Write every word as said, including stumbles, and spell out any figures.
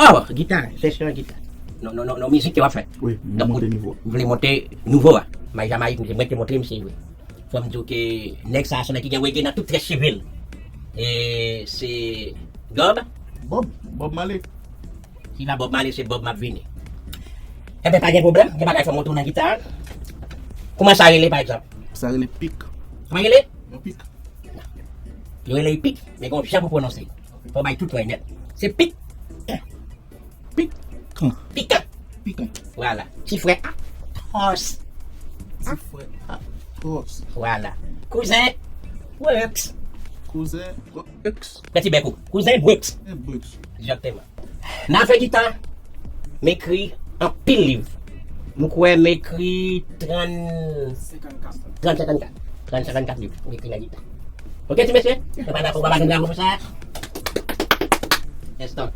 Oh, gita, se syon gita. Non, non, non, non, mizik ke w ap fè. Wi, m monte nivo. M vle monte nivo a. May Jamayik, mwen te montre misye wi. Fò m di w ke nèg sa a se nèg ki gen reggae nan tout trè sivil. E se Gob. Bob, Bob Marley. Si la Bob Marley se Bob m ap vini. Enben pa gen pwoblèm, gen bagay fò m montre w nan gita. Kouman sa rele pa egzanp? Sa rele pik. Kouman rele? Yon pik. Yo rele pik, men gen yon jan pou pwononse. Fò bay tout wè nèt. Se pik. Pik. Pikan. Pikan. Vwala. Ti frè Atos. Ti frè Atos. Vwala. Kouzen Works. Kouzen X. Peti bèk ou. Kouzen Works. E Brooks. Egzakteman. Nan afè gita, m ekri anpil liv. M kwè m ekri trant, trant, senkannkat. Trant, senkannkat liv m ekri nan gita. Ok, ti mesye? Mwen pa dakò, pa bat yon bravo pou sa. Estonk.